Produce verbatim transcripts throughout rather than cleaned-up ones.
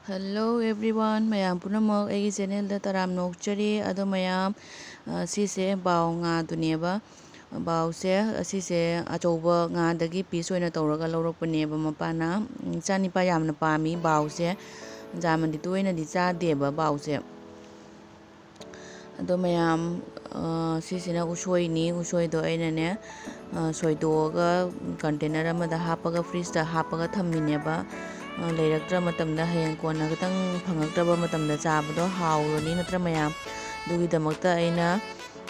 Hello everyone, ꯃꯌꯥꯝ ꯄꯨꯝꯅꯃꯛ ꯑꯩꯒꯤ channelꯗ ꯇꯔꯥꯝꯅ ꯑꯣꯛꯆꯔꯤ꯫ ꯑꯗꯣ ꯃꯌꯥꯝ, ꯑ, ꯁꯤꯁꯦ ꯕꯥꯎ ꯉꯥꯗꯨꯅꯦꯕ꯫ ꯕꯥꯎꯁꯦ, ꯑꯁꯤꯁꯦ ꯑꯆꯧꯕ ꯉꯥꯗꯒꯤ piece ꯑꯣꯏꯅ ꯇꯧꯔꯒ ꯂꯧꯔꯛꯄꯅꯦꯕ ꯃꯄꯥꯅ꯫ ꯎꯝ, ꯏꯆꯥꯅꯤꯄꯥ ꯌꯥꯝꯅ ꯄꯥꯝꯃꯤ ꯕꯥꯎꯁꯦ꯫ ꯖꯥꯃꯗꯤ ꯇꯣꯏꯅꯗꯤ ꯆꯥꯗꯦꯕ ꯕꯥꯎꯁꯦ꯫ ꯑꯗꯣ ꯃꯌꯥꯝ, ꯑ, ꯁꯤꯁꯤꯅ ꯎꯁꯣꯏꯅꯤ꯫ ꯎꯁꯣꯏꯗꯣ ꯑꯩꯅꯅꯦ, ꯑ, ꯁꯣꯏꯗꯣꯛꯑꯒ container ꯑꯃꯗ ꯍꯥꯞꯄꯒ fridgeꯇ ꯍꯥꯞꯄꯒ ꯊꯝꯃꯤꯅꯦꯕ꯫ ꯑ, ꯂꯩꯔꯛꯇ꯭ꯔ ꯃꯇꯝꯗ ꯍꯌꯦꯡ ꯀꯣꯟꯅ ꯈꯤꯇꯪ ꯐꯪꯉꯛꯇ꯭ꯔꯕ ꯃꯇꯝꯗ ꯆꯥꯕꯗꯣ ꯍꯥꯎꯔꯅꯤ ꯅꯠꯇ꯭ꯔ ꯃꯌꯥꯝ? ꯑꯗꯨꯒꯤꯗꯃꯛꯇ ꯑꯩꯅ,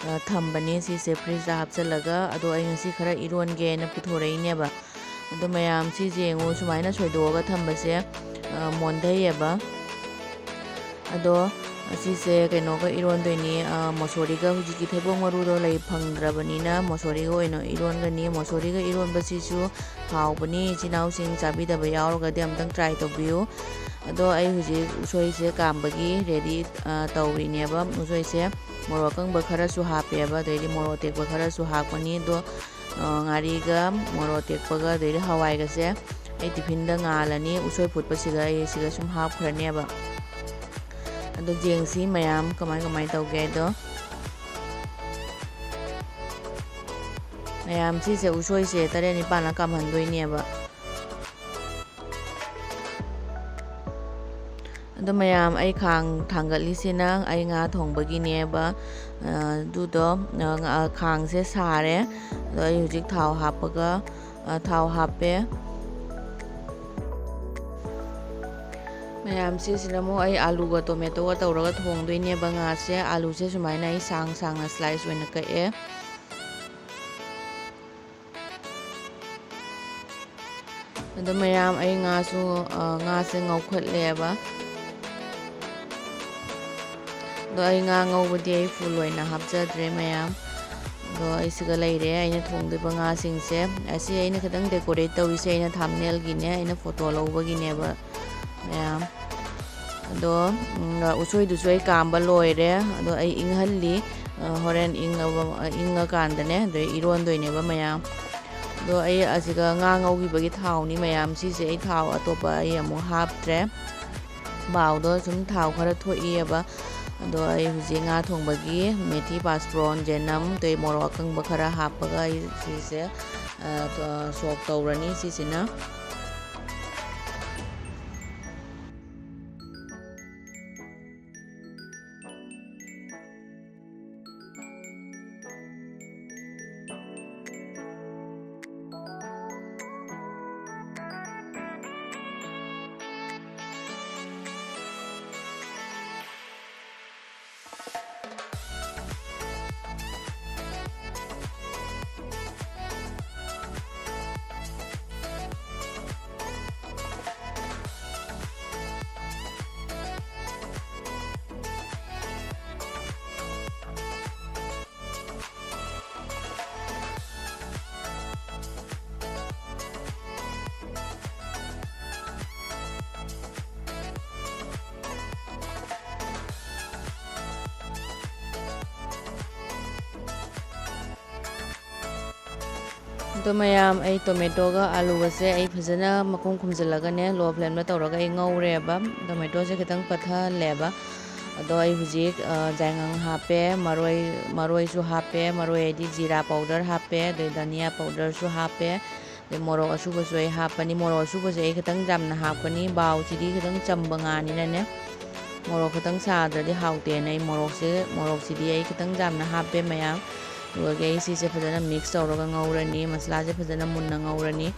ꯑ, ꯊꯝꯕꯅꯤ ꯁꯤꯁꯦ fridgeꯇ ꯍꯥꯞꯆꯜꯂꯒ꯫ ꯑꯗꯣ ꯑꯩ ꯉꯁꯤ ꯈꯔ ꯏꯔꯣꯟꯒꯦꯅ ꯄꯨꯊꯣꯔꯛꯏꯅꯦꯕ꯫ ꯑꯗꯣ ꯃꯌꯥꯝ ꯁꯤꯁꯦ ꯌꯦꯡꯉꯨ, ꯁꯨꯃꯥꯏꯅ ꯁꯣꯏꯗꯣꯛꯑꯒ ꯊꯝꯕꯁꯦ, ꯑ, ꯃꯣꯟꯊꯩꯌꯦꯕ꯫ ꯑꯗꯣ ꯑꯁꯤꯁꯦ ꯀꯩꯅꯣꯒ ꯏꯔꯣꯟꯗꯣꯏꯅꯤ, ꯑ, ꯃꯣꯁꯣꯔꯤꯒ꯫ ꯍꯧꯖꯤꯛꯀꯤ ꯊꯩꯕꯣꯡ ꯃꯔꯨꯗꯣ ꯂꯩ ꯐꯪꯗ꯭ꯔꯕꯅꯤꯅ ꯃꯣꯁꯣꯔꯤꯒ ꯑꯣꯏꯅ ꯏꯔꯣꯟꯒꯅꯤ꯫ ꯃꯣꯁꯣꯔꯤꯒ ꯏꯔꯣꯟꯕꯁꯤꯁꯨ ꯍꯥꯎꯕꯅꯤ꯫ ꯏꯆꯤꯟ ꯏꯅꯥꯎꯁꯤꯡ ꯆꯥꯕꯤꯗꯕ ꯌꯥꯎꯔꯒꯗꯤ ꯑꯝꯇꯪ try ꯇꯧꯕꯤꯌꯨ꯫ ꯑꯗꯣ ꯑꯩ ꯍꯧꯖꯤꯛ ꯎꯁꯣꯏꯁꯦ ꯀꯥꯝꯕꯒꯤ ready, ꯑ, ꯇꯧꯔꯤꯅꯦꯕ꯫ ꯎꯁꯣꯏꯁꯦ ꯃꯣꯔꯣꯛ ꯑꯀꯪꯕ ꯈꯔꯁꯨ ꯍꯥꯞꯄꯦꯕ, ꯑꯗꯩꯗꯤ ꯃꯣꯔꯣꯛ ꯑꯇꯦꯛꯄ ꯈꯔꯁꯨ ꯍꯥꯞꯀꯅꯤ꯫ ꯑꯗꯣ ꯑ, ꯉꯥꯔꯤꯒ ꯃꯣꯔꯣꯛ ꯑꯇꯦꯛꯄꯒ ꯑꯗꯩꯗꯤ ꯍꯋꯥꯏꯒꯁꯦ ꯑꯩ tiffinꯗ ꯉꯥꯜꯂꯅꯤ꯫ ꯎꯁꯣꯏ ꯐꯨꯠꯄꯁꯤꯒ ꯑꯩ ꯁꯤꯒ ꯁꯨꯝ ꯍꯥꯞꯈ꯭ꯔꯅꯦꯕ꯫ ꯑꯗꯣ ꯌꯦꯡꯁꯤ ꯃꯌꯥꯝ ꯀꯃꯥꯏ ꯀꯃꯥꯏ ꯇꯧꯒꯦ ꯍꯥꯏꯗꯣ꯫ ꯃꯌꯥꯝ ꯁꯤꯁꯦ ꯎꯁꯣꯏꯁꯦ ꯇꯔꯦꯠ ꯅꯤꯄꯥꯜꯂ ꯀꯥꯝꯍꯟꯗꯣꯏꯅꯦꯕ꯫ ꯑꯗꯣ ꯃꯌꯥꯝ, ꯑꯩ ꯈꯥꯡ ꯊꯥꯡꯒꯠꯂꯤꯁꯤꯅ ꯑꯩ ꯉꯥ ꯊꯣꯡꯕꯒꯤꯅꯦꯕ꯫ ꯑ, ꯑꯗꯨꯗꯣ, ꯑ, ꯉꯥ-, ꯈꯥꯡꯁꯦ ꯁꯥꯔꯦ꯫ ꯑꯗꯣ ꯑꯩ ꯍꯧꯖꯤꯛ ꯊꯥꯎ ꯍꯥꯞꯄꯒ, ꯑ, ꯊꯥꯎ ꯍꯥꯞꯄꯦ꯫ ꯃꯌꯥꯝ, ꯁꯤꯁꯤꯅ ꯑꯃꯨꯛ ꯑꯩ ꯑꯥꯂꯨꯒ tomatoꯒ ꯇꯧꯔꯒ ꯊꯣꯡꯗꯣꯏꯅꯦꯕ ꯉꯥꯁꯦ꯫ ꯑꯥꯂꯨꯁꯦ ꯁꯨꯃꯥꯏꯅ ꯑꯩ ꯁꯥꯡ ꯁꯥꯡꯅ slice ꯑꯣꯏꯅ ꯀꯛꯑꯦ꯫ ꯑꯗꯣ ꯃꯌꯥꯝ, ꯑꯩ ꯉꯥꯁꯨ, ꯑ, ꯉꯥꯁꯦ ꯉꯧꯈꯠꯂꯦꯕ꯫ ꯑꯗꯣ ꯑꯩ ꯉꯥ ꯉꯧꯕꯗꯤ ꯑꯩ full ꯑꯣꯏꯅ ꯍꯥꯞꯆꯗ꯭ꯔꯦ ꯃꯌꯥꯝ꯫ ꯑꯗꯣ ꯑꯩ ꯁꯤꯒ ꯂꯩꯔꯦ ꯑꯩꯅ ꯊꯣꯡꯗꯣꯏꯕ ꯉꯥꯁꯤꯡꯁꯦ꯫ ꯑꯁꯤ ꯑꯩꯅ ꯈꯤꯇꯪ decorate ꯇꯧꯔꯤꯁꯦ ꯑꯩꯅ thumbnailꯒꯤꯅꯦ, ꯑꯩꯅ photo ꯂꯧꯕꯒꯤꯅꯦꯕ ꯃꯌꯥꯝ꯫ ꯑꯗꯣ, ꯎꯝ, ꯎꯁꯣꯏꯗꯨꯁꯨ ꯑꯩ ꯀꯥꯝꯕ ꯂꯣꯏꯔꯦ꯫ ꯑꯗꯣ ꯑꯩ ꯏꯪꯍꯜꯂꯤ꯫ ꯑ, ꯍꯣꯔꯦꯟ ꯏꯪꯉꯕ, ꯑ, ꯏꯪꯉꯀꯥꯟꯗꯅꯦ, ꯑꯗꯩ ꯏꯔꯣꯟꯗꯣꯏꯅꯦꯕ ꯃꯌꯥꯝ꯫ ꯑꯗꯣ ꯑꯩ ꯑꯁꯤꯒ ꯉꯥ ꯉꯧꯈꯤꯕꯒꯤ ꯊꯥꯎꯅꯤ ꯃꯌꯥꯝ꯫ ꯁꯤꯁꯦ ꯑꯩ ꯊꯥꯎ ꯑꯇꯣꯞꯄ ꯑꯩ ꯑꯃꯨꯛ ꯍꯥꯞꯇ꯭ꯔꯦ꯫ ꯕꯥꯎꯗꯣ ꯁꯨꯝ ꯊꯥꯎ ꯈꯔ ꯊꯣꯛꯏꯑꯕ꯫ ꯑꯗꯣ ꯑꯩ ꯍꯧꯖꯤꯛ ꯉꯥ ꯊꯣꯡꯕꯒꯤ ꯃꯦꯊꯤ ꯄꯥꯁꯄ꯭ꯔꯣꯟ, ꯖꯦꯅꯝ, ꯑꯗꯩ ꯃꯣꯔꯣꯛ ꯑꯀꯪꯕ ꯈꯔ ꯍꯥꯞꯄꯒ ꯑꯩ ꯁꯤꯁꯦ, ꯑ, ꯁꯣꯛ ꯇꯧꯔꯅꯤ ꯁꯤꯁꯤꯅ꯫ ꯑꯗꯣ ꯃꯌꯥꯝ, ꯑꯩ ꯇꯣꯃꯦꯇꯣꯒ ꯑꯥꯂꯨꯒꯁꯦ ꯑꯩ ꯐꯖꯅ ꯃꯈꯨꯝ ꯈꯨꯝꯖꯤꯜꯂꯒꯅꯦ, ꯂꯣ ꯐ꯭ꯂꯦꯝꯗ ꯇꯧꯔꯒ ꯑꯩ ꯉꯧꯔꯦꯕ꯫ ꯇꯣꯃꯦꯇꯣꯁꯦ ꯈꯤꯇꯪ ꯄꯠꯊꯍꯜꯂꯦꯕ꯫ ꯑꯗꯣ ꯑꯩ ꯍꯧꯖꯤꯛ, ꯑ, ꯌꯥꯏꯉꯪ ꯍꯥꯞꯄꯦ, ꯃꯔꯣꯏ, ꯃꯔꯣꯏꯁꯨ ꯍꯥꯞꯄꯦ, ꯃꯔꯣꯏ ꯍꯥꯏꯗꯤ ꯖꯤꯔꯥ ꯄꯥꯎꯗꯔ ꯍꯥꯞꯄꯦ, ꯑꯗꯩ ꯙꯅꯤꯌꯥ ꯄꯥꯎꯗꯔꯁꯨ ꯍꯥꯞꯄꯦ, ꯑꯗꯩ ꯃꯣꯔꯣꯛ ꯑꯁꯨꯕꯁꯨ ꯑꯩ ꯍꯥꯞꯄꯅꯤ꯫ ꯃꯣꯔꯣꯛ ꯑꯁꯨꯕꯁꯦ ꯑꯩ ꯈꯤꯇꯪ ꯌꯥꯝꯅ ꯍꯥꯞꯀꯅꯤ, ꯕꯥꯎꯁꯤꯗꯤ ꯈꯤꯇꯪ ꯆꯝꯕ ꯉꯥꯅꯤꯅꯅꯦ꯫ ꯃꯣꯔꯣꯛ ꯈꯤꯇꯪ ꯁꯥꯗ꯭ꯔꯗꯤ ꯍꯥꯎꯇꯦꯅ ꯑꯩ ꯃꯣꯔꯣꯛꯁꯦ, ꯃꯣꯔꯣꯛꯁꯤꯗꯤ ꯑꯩ ꯈꯤꯇꯪ ꯌꯥꯝꯅ ꯍꯥꯞꯄꯦ ꯃꯌꯥꯝ꯫ ꯑꯗꯨꯒ ꯑꯩ ꯁꯤꯁꯦ ꯐꯖꯅ ꯃꯤꯛꯁ ꯇꯧꯔꯒ ꯉꯧꯔꯅꯤ, ꯃꯁꯂꯥꯁꯦ ꯐꯖꯅ ꯃꯨꯟꯅ ꯉꯧꯔꯅꯤ꯫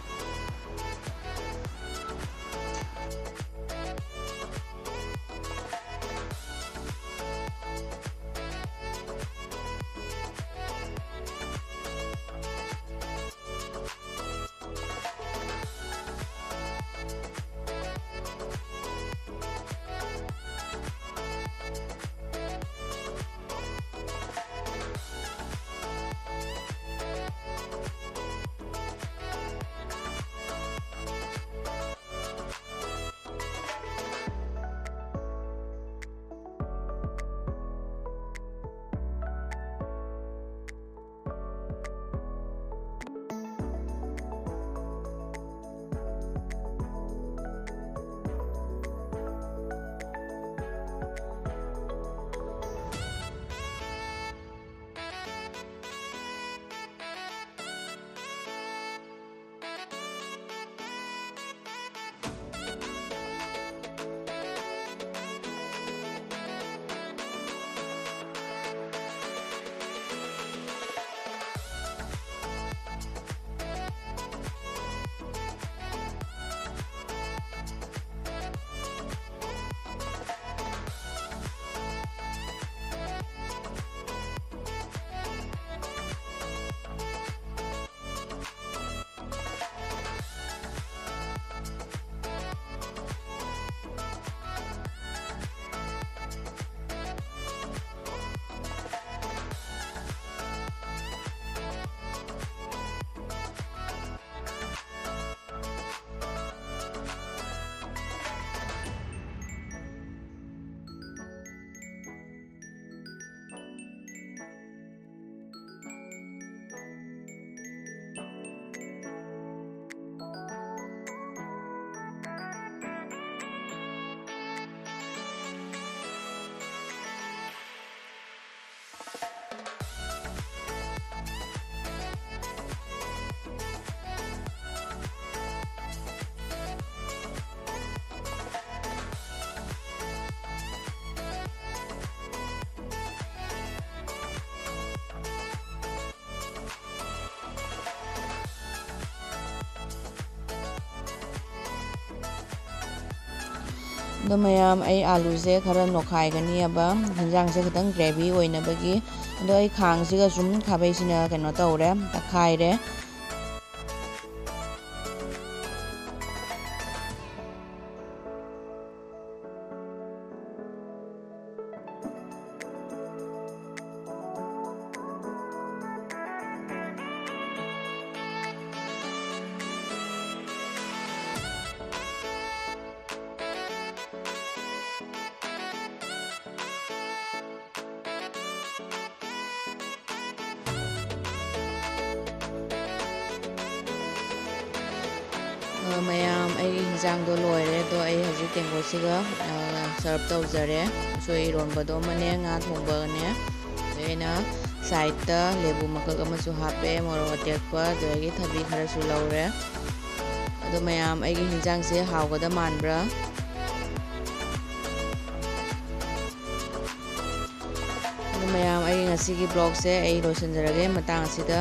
ꯑꯗꯣ ꯃꯌꯥꯝ, ꯑꯩ ꯑꯥꯂꯨꯁꯦ ꯈꯔ ꯅꯣꯛꯈꯥꯏꯒꯅꯤꯕ, ꯍꯤꯟꯖꯥꯡꯁꯦ ꯈꯤꯇꯪ gravy ꯑꯣꯏꯅꯕꯒꯤ꯫ ꯑꯗꯣ ꯑꯩ ꯈꯥꯡꯁꯤꯒ ꯁꯨꯝ ꯈꯥꯕꯩꯁꯤꯅ ꯀꯩꯅꯣ ꯇꯧꯔꯦ, ꯇꯛꯈꯥꯏꯔꯦ꯫ ꯑ, ꯃꯌꯥꯝ, ꯑꯩꯒꯤ ꯍꯤꯟꯖꯥꯡꯗꯣ ꯂꯣꯏꯔꯦ꯫ ꯑꯗꯣ ꯑꯩ ꯍꯧꯖꯤꯛ ꯇꯦꯡꯀꯣꯠꯁꯤꯒ, ꯑ, serve ꯇꯧꯖꯔꯦ꯫ ꯎꯁꯣꯏ ꯏꯔꯣꯟꯕꯗꯣ ꯑꯃꯅꯦ, ꯉꯥ ꯊꯣꯡꯕꯅꯦ꯫ ꯑꯗꯩ ꯑꯩꯅ sideꯇ ꯂꯦꯕꯨ ꯃꯀꯛ ꯑꯃꯁꯨ ꯍꯥꯞꯄꯦ, ꯃꯣꯔꯣꯛ ꯑꯇꯦꯛꯄ, ꯑꯗꯨꯗꯒꯤ ꯊꯕꯤ ꯈꯔꯁꯨ ꯂꯧꯔꯦ꯫ ꯑꯗꯣ ꯃꯌꯥꯝ, ꯑꯩꯒꯤ ꯍꯤꯟꯖꯥꯡꯁꯦ ꯍꯥꯎꯒꯗ ꯃꯥꯟꯕ꯭ꯔꯥ? ꯑꯗꯣ ꯃꯌꯥꯝ, ꯑꯩꯒꯤ ꯉꯁꯤꯒꯤ vlogꯁꯦ ꯑꯩ ꯂꯣꯏꯁꯤꯟꯖꯔꯒꯦ ꯃꯇꯥꯡ ꯑꯁꯤꯗ꯫